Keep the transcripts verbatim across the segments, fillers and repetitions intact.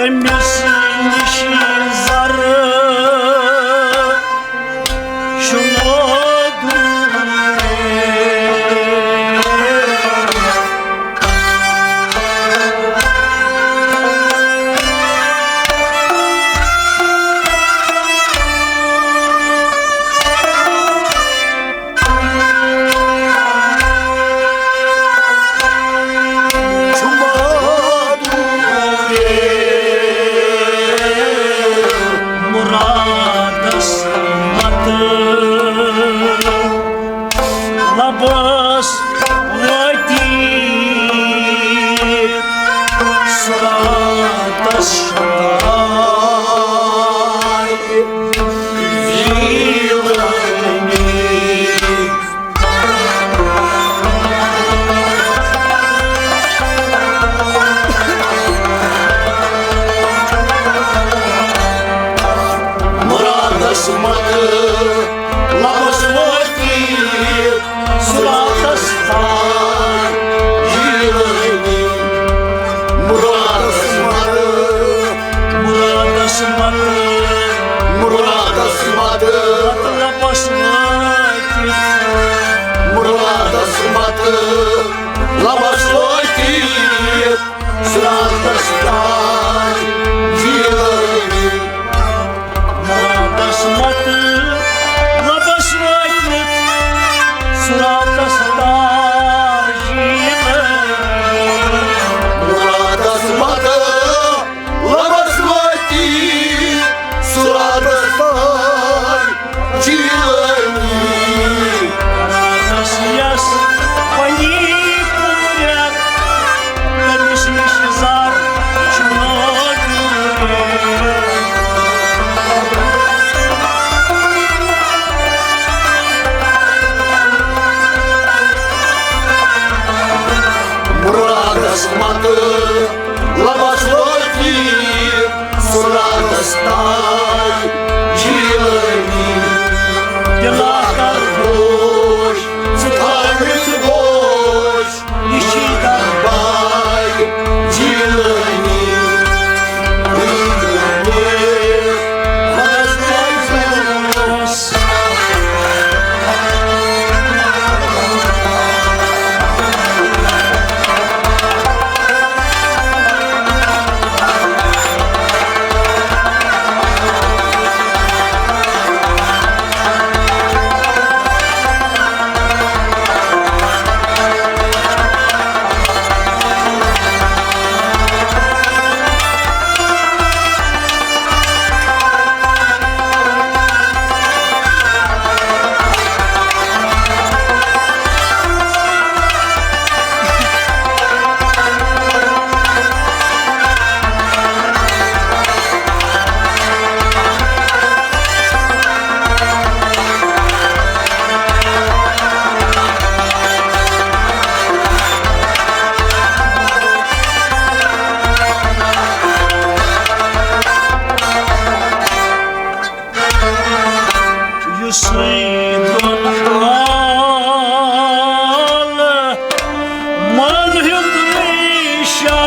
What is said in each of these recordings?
أمِس نِش زر چھُ لوگمُت۔ مرادس مت لبس وٲتِتھ صراطس تام۔ مرادس مت لبس وٲتِتھ صراطس تام جیلانی۔ مرادس مت، مرادس مت، مرادس مت، مطلبس وٲتِتھ۔ مرادس مت لبس وٲتِتھ صراطس تام جیلانی۔ مرادس مت لبس وٲتِتھ صراطس تام جیلانی۔ مرادس مت لبس وٲتِتھ صراطس تام جیلانی۔ یس پنی پوریا، تٔمِس نِش زر چھُ لوگمُت۔ مرادس مت لبس وٲتِتھ صراطس تام جیلانی۔ دِلا کر ہوش، ژٕ تھٲوِتھ گوش، یہِ چھی دربار جیلانی۔ یُسُے دۄن آل من ہیوٚت ریشہ،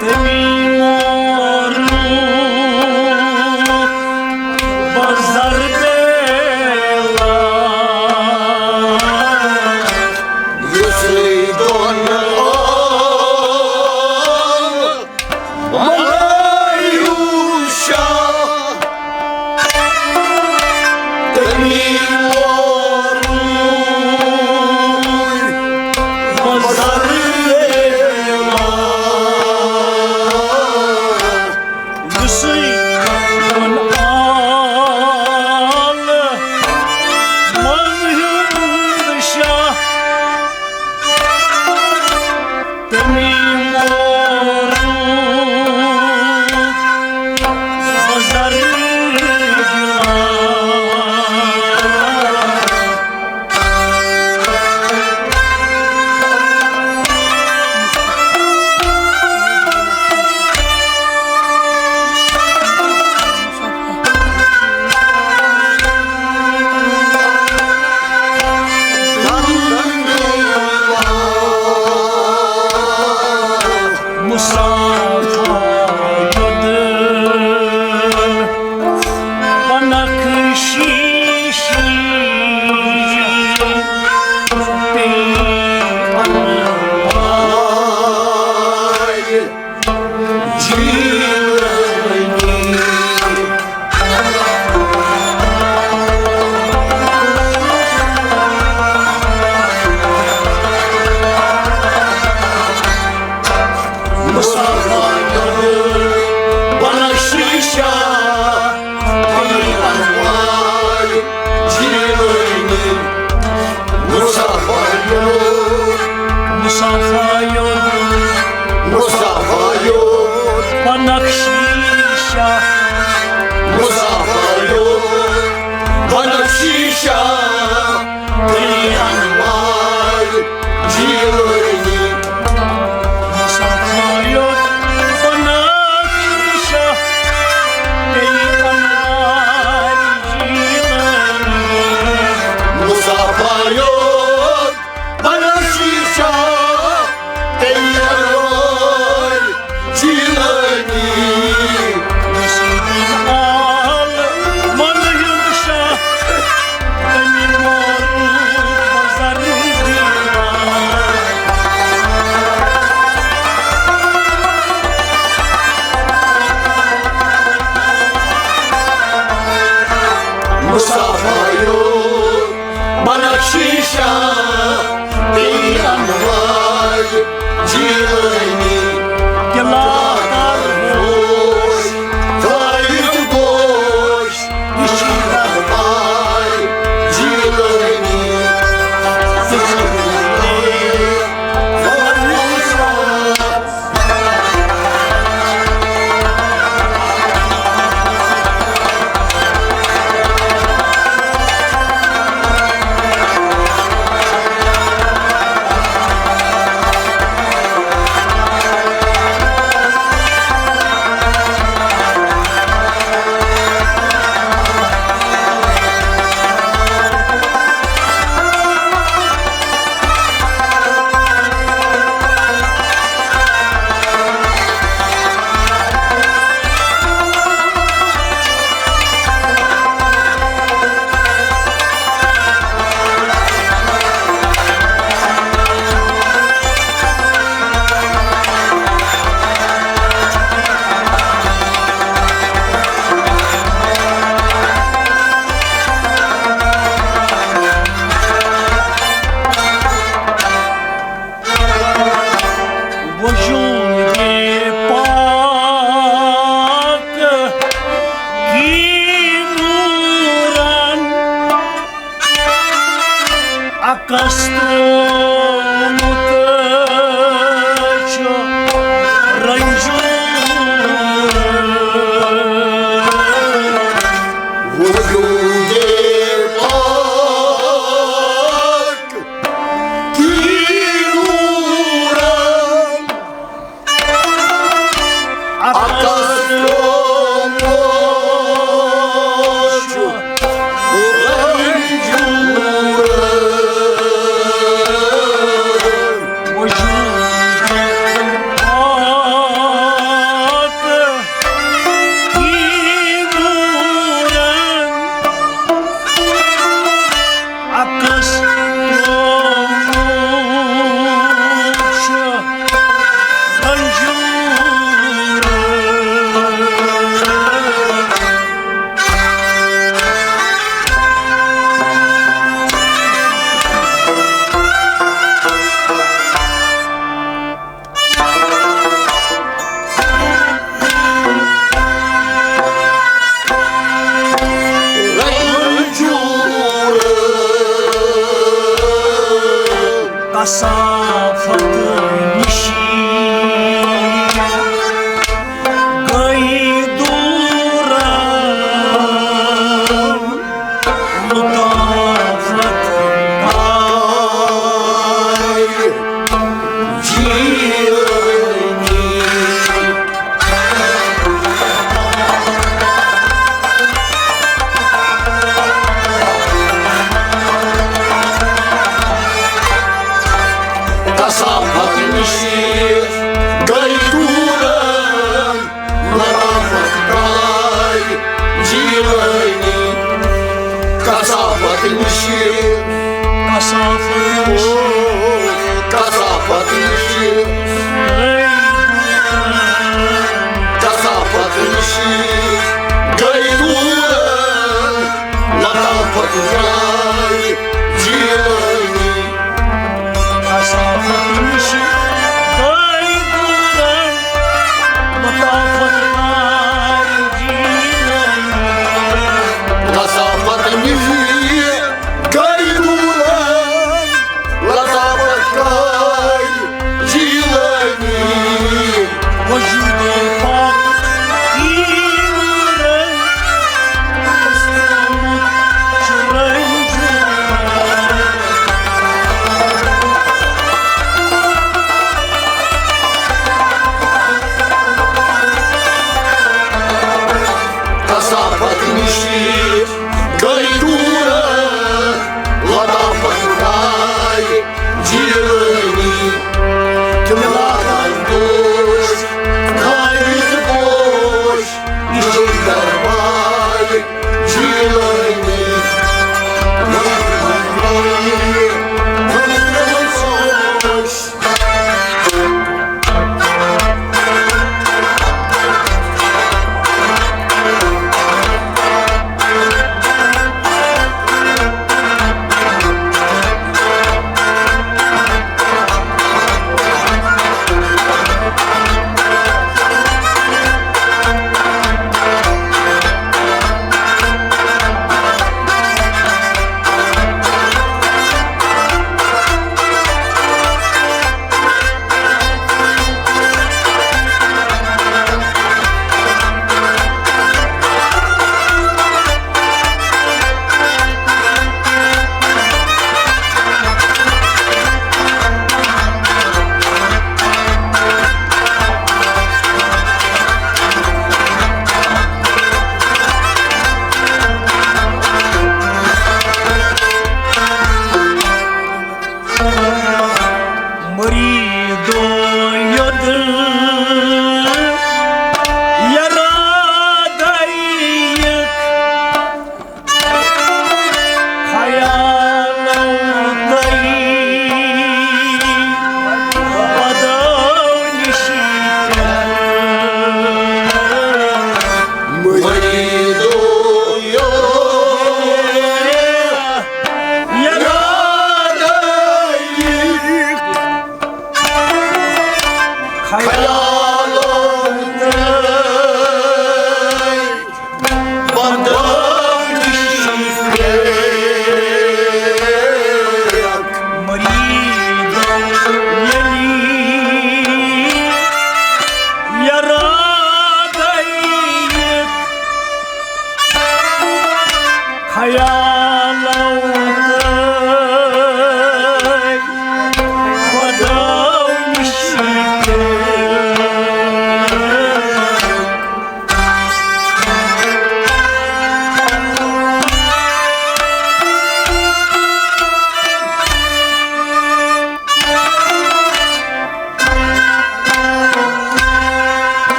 تٔمی مورُکھ بزر بیلا۔ یُسُے دۄن آل ملٲیِو شاہ، تٔمی ووٚن بزر لیلا۔ یُسُے ووٚن آل منٛز ہیوٚن شاہ، تٔمی مورُکھ بزر لیلا۔ جیلانی، تِلا کر ہوش، تھٲوِتھ گوش، یہِ چھِ دربار جیلانی۔ وجودِ پاک کی نورن عکس ترٛوومُت چھُ رنجور۔ وجودِ پاک کی نورن عکس ترٛوومُت چھُ رنجور۔ وجودِ پاک کی نورن عکس ترٛوومُت چھُ رنجور۔ کثافت نِشی گٔے دوٗر۔ لطافت آے جیلانی۔ کثافت نِشی گٔے دوٗر۔ لطافت آے جیلانی۔ کثافت نِشی، کثافت نِشی، کثافت نِشی، کثافت نِشی گٔے دوٗر۔ لطافت آے جیلانی۔ کثافت نِشی گٔے دوٗر۔ لطافت آے جیلانی۔ کثافت نِشی گٔے دوٗر۔ لطافت آے جیلانی۔ وجودِ پاک کی نورن عکس ترٛوومُت چھُ رنجور۔ کثافت نِشی گٔے دوٗر۔ لطافت آے جیلانی۔ تِم لاگن پوش، تھٲوِتھ پوش، یہِ چھُ دربار جیلانی۔ دۄہ یوٚد یرادَے خیالو تۄہہِ بدٲو نِشی مریدو یو یرادَے خیالو تۄہہِ بدٲو نِشی مریدو ییٚلہِ یرادَے خیالو تۄہہِ بدٲو نِشی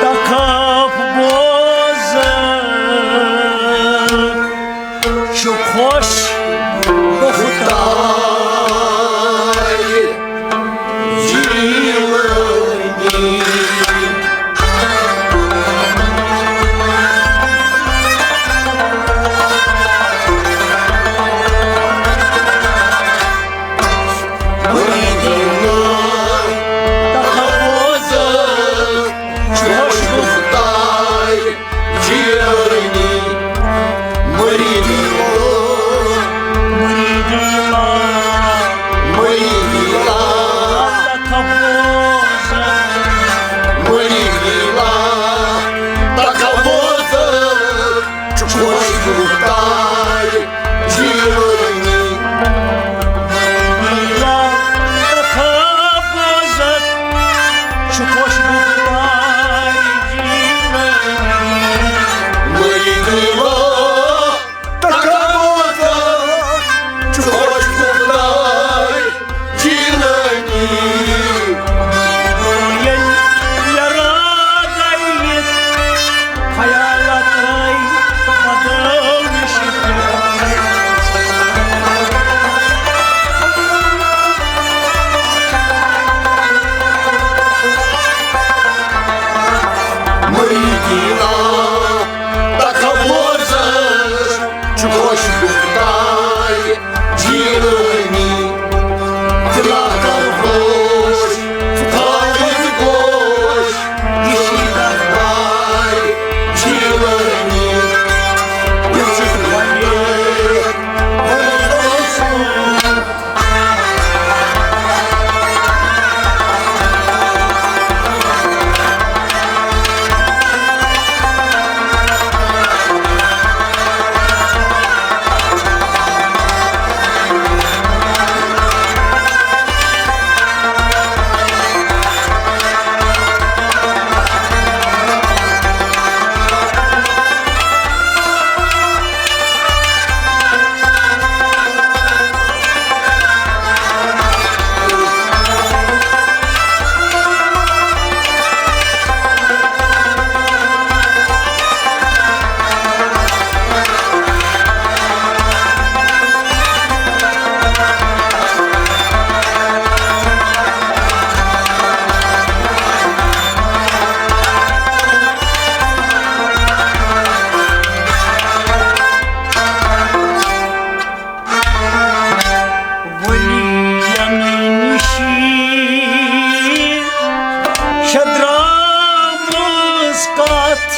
تخف بوزن چھُ خۄش گُفتار جیلانی۔ مریدی تخف بوزن چھُ خۄش گُفتار جیلانی۔ مریدی مریدی مریدی تخف بوزن مریدی تخف بوزن چھُ خۄش گُفتار جیلانی۔ مریدی تخف بوزن چھُ خۄش گُفتار جیلانی۔ مریدی تخف بوزن چھُ خۄش گُفتار جیلانی۔ ییٚلہِ یرادَے خیالات ترٲے بدٲو نِشی مریدی تخف بوزن چھُ خۄش گُفتار جیلانی۔ ژٕ لاکر ہوش، ژٕ تھاوِ ژٕ گوش، یہِ چھُے دربار جیلانی۔ یہِ چھُ وۄنۍ ؤلین نِشی چھےٚ درٛامٕژ کتھ،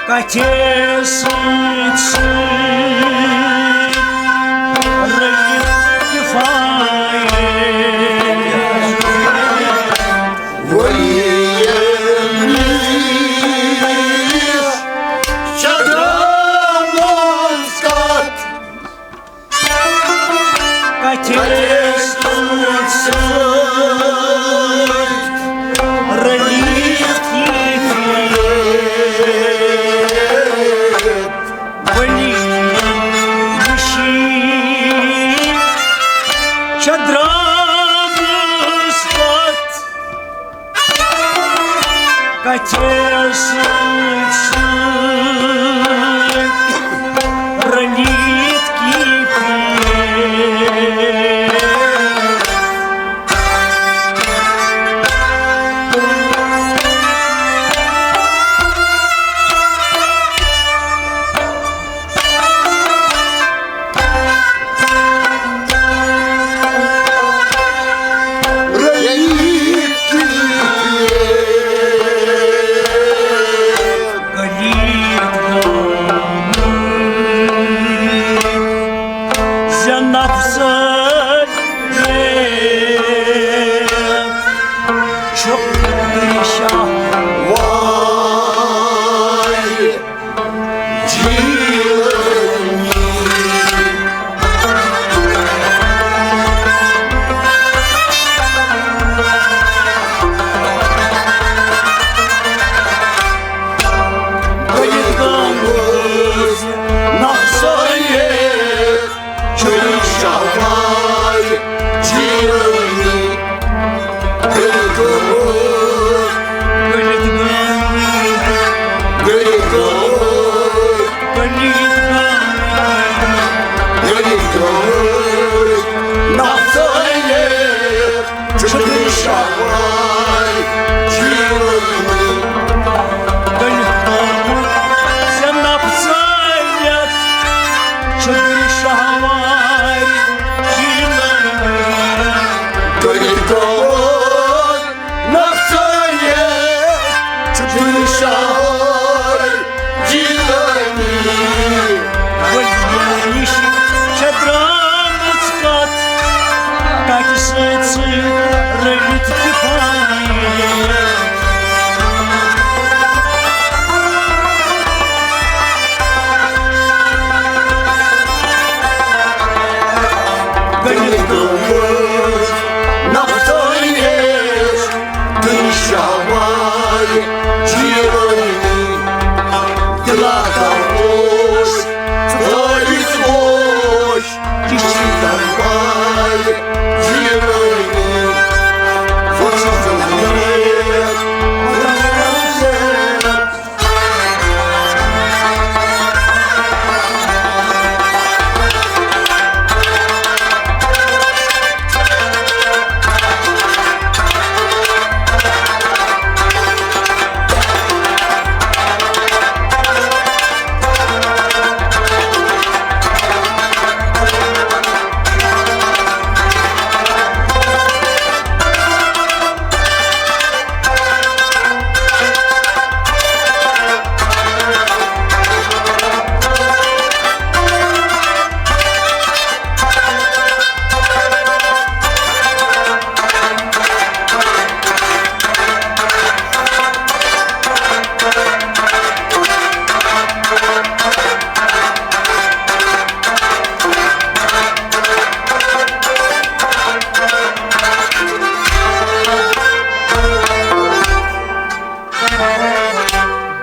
کتھِ سۭتۍ سۭتۍ رٔلِتھ کفایت۔ ؤلین نِش چھےٚ درٛامٕژ کتھ، کتھِ سۭتۍ سۭتۍ اَتھِ سۭتۍ سۭتۍ رٔلِتھ کی پیٖر۔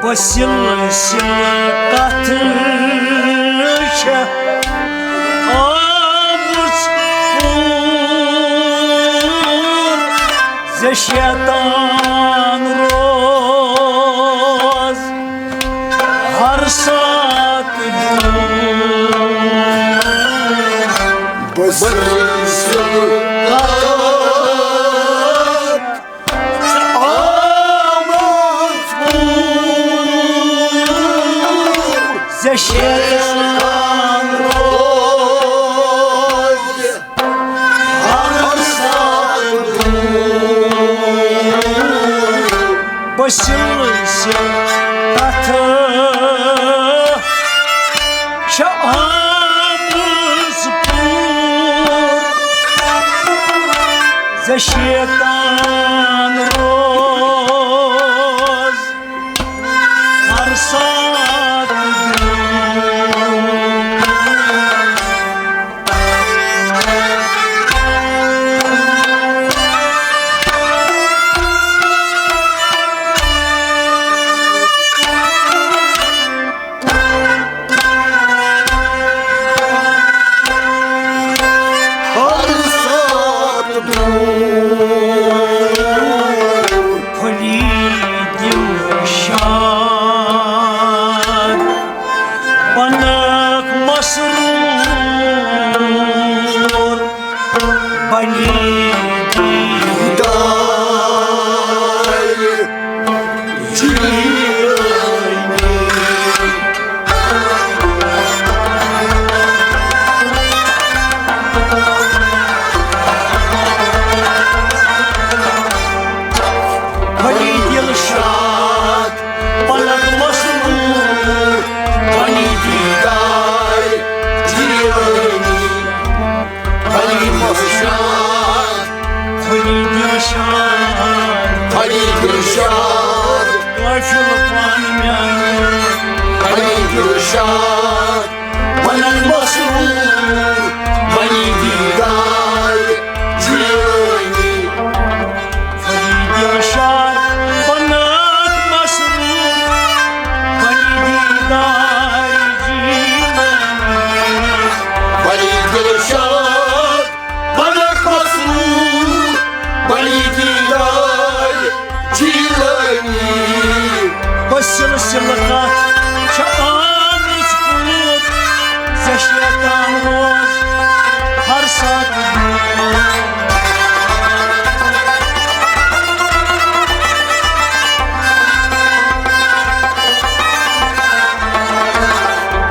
بہٕ سِلہٕ سِلہٕ کتھٕ چھےٚ آمٕژ اوٗر، زِ شیطان روز ہر ساتہٕ دوٗر۔ بہٕ سِلہٕ سِلہٕ کتھٕ آمٕژ اوٗر، زِ شیطان روزِ ہر ساتہٕ دوٗر۔ بہٕ سِلہٕ سِلہٕ کتھٕ چھےٚ آمٕژ پوٗر، زِ شیطان روز ہر ساتہٕ دوٗر۔ دلشاد، قافلہٕ پانہٕ میانہِ۔ بنی دلشاد، بنن مسرور، بنی دیدار جیلانی۔ بنی دلشاد، بنن مسرور، بنی دیدار جیلانی۔ بنی دلشاد، بنک مسرور، بنی دیدار جیلانی۔ بس سلسلہٕ کتھ چھِ آمٕژ پوٗر، ژےٚ شیطان روز ہر ساتہٕ دوٗر۔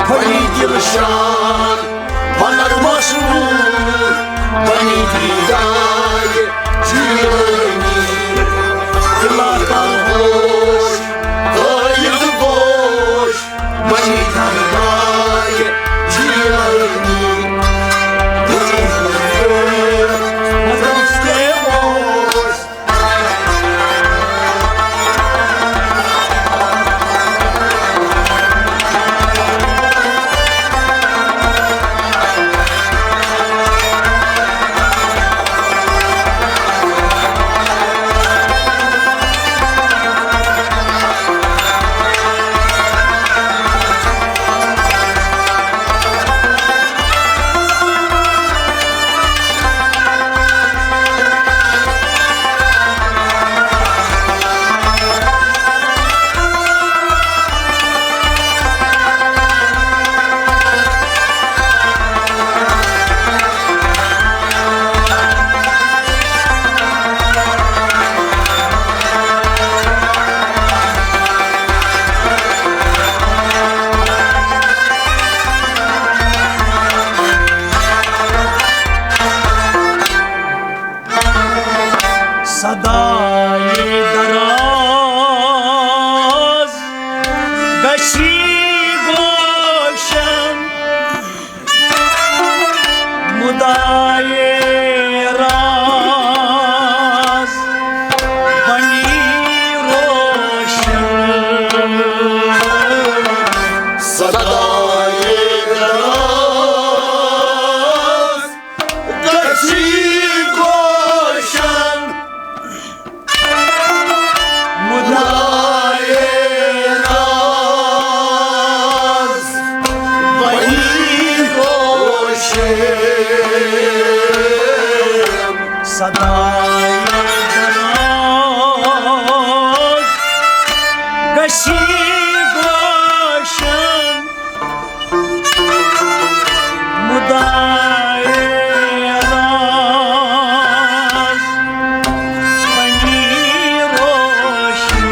بنی دلشاد، بنن مسرور، بنی دیدار جیلانی۔ دلا کر ہوش، غایب گوش، بنی دیدار جیلانی۔ صدایے دراز گژھی گوشن، مدایے راز بنی روشن۔ صدایے دراز گژھی گوشن، مدایے راز بنی روشن۔ صدایے دراز گژھی گوشن، مدایے راز بنی روشن۔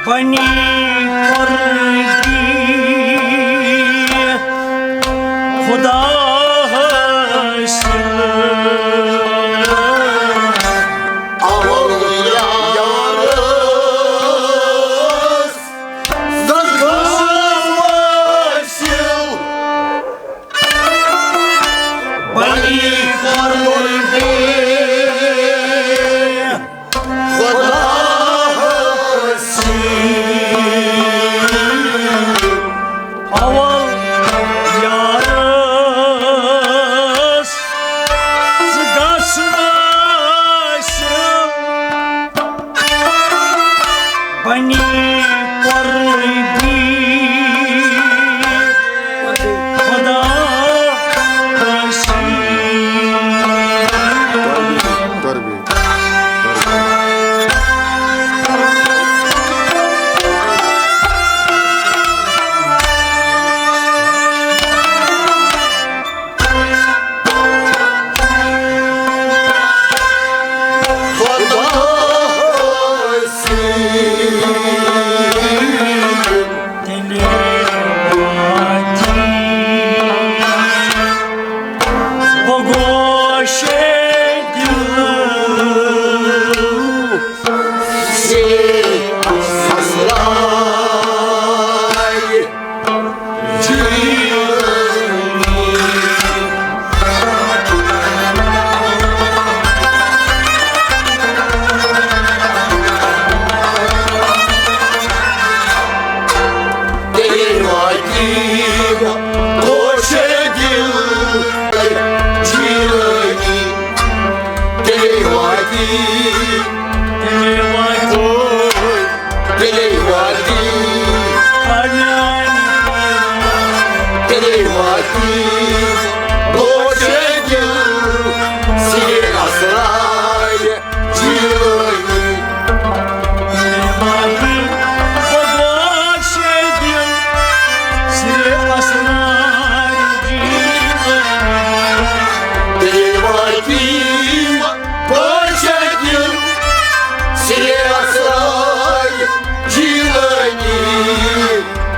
بنی قربی خدا حاصل۔ اول یارس زخم حاصل۔ بنی قربی خدا حاصل۔ اول یارس زٕ گژھ حاصل۔ بنی قربی خدا حاصل۔ قربی۔ تیٚلے واتی، تیٚلے واتی، تیٚلے واتی، تیٚلے واتی، بوشے دل، سیرے اسرار جیلانی۔ تیٚلے واتی، بوشے دل، سیرے اسرار جیلانی۔ تیٚلے واتی، پٲٹھۍ دِل سرے اسرار جیلانی۔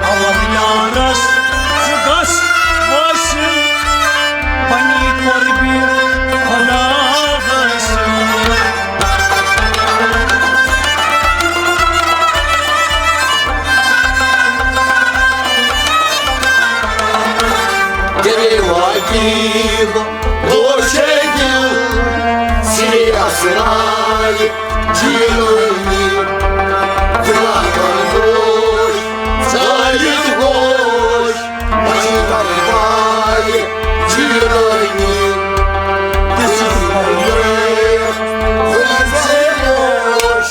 اول یارس زٕ گژھ حٲصِل، بنی قربی خدا حٲصِل۔ تیٚلے واتی بوشے دل سرے اسرار جیلانی۔ دلا بردوش، زاید گوش، مجید بھائی جیلانی۔ دس بھائی، دس بھائی۔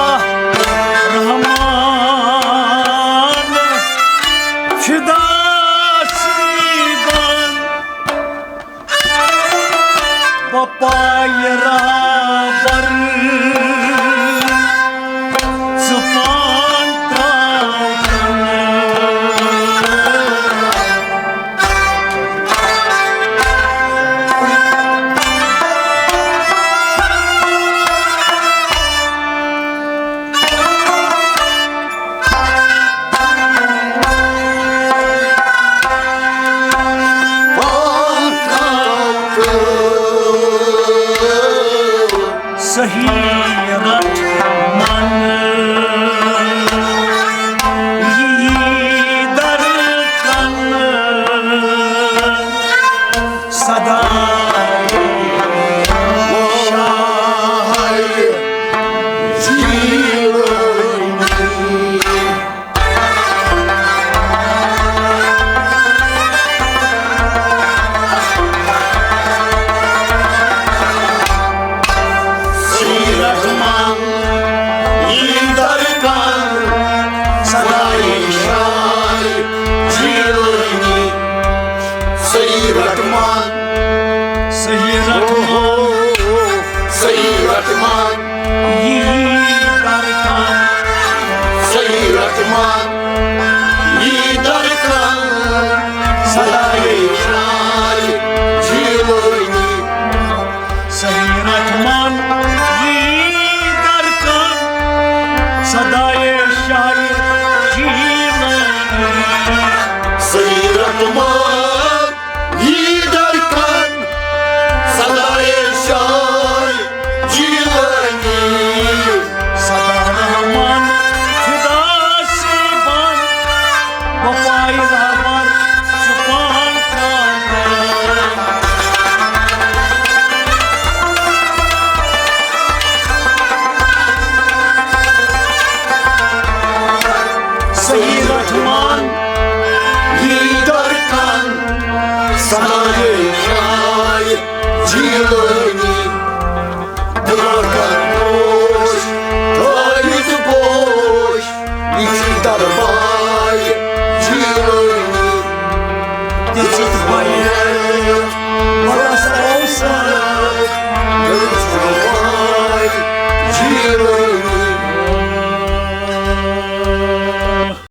رحم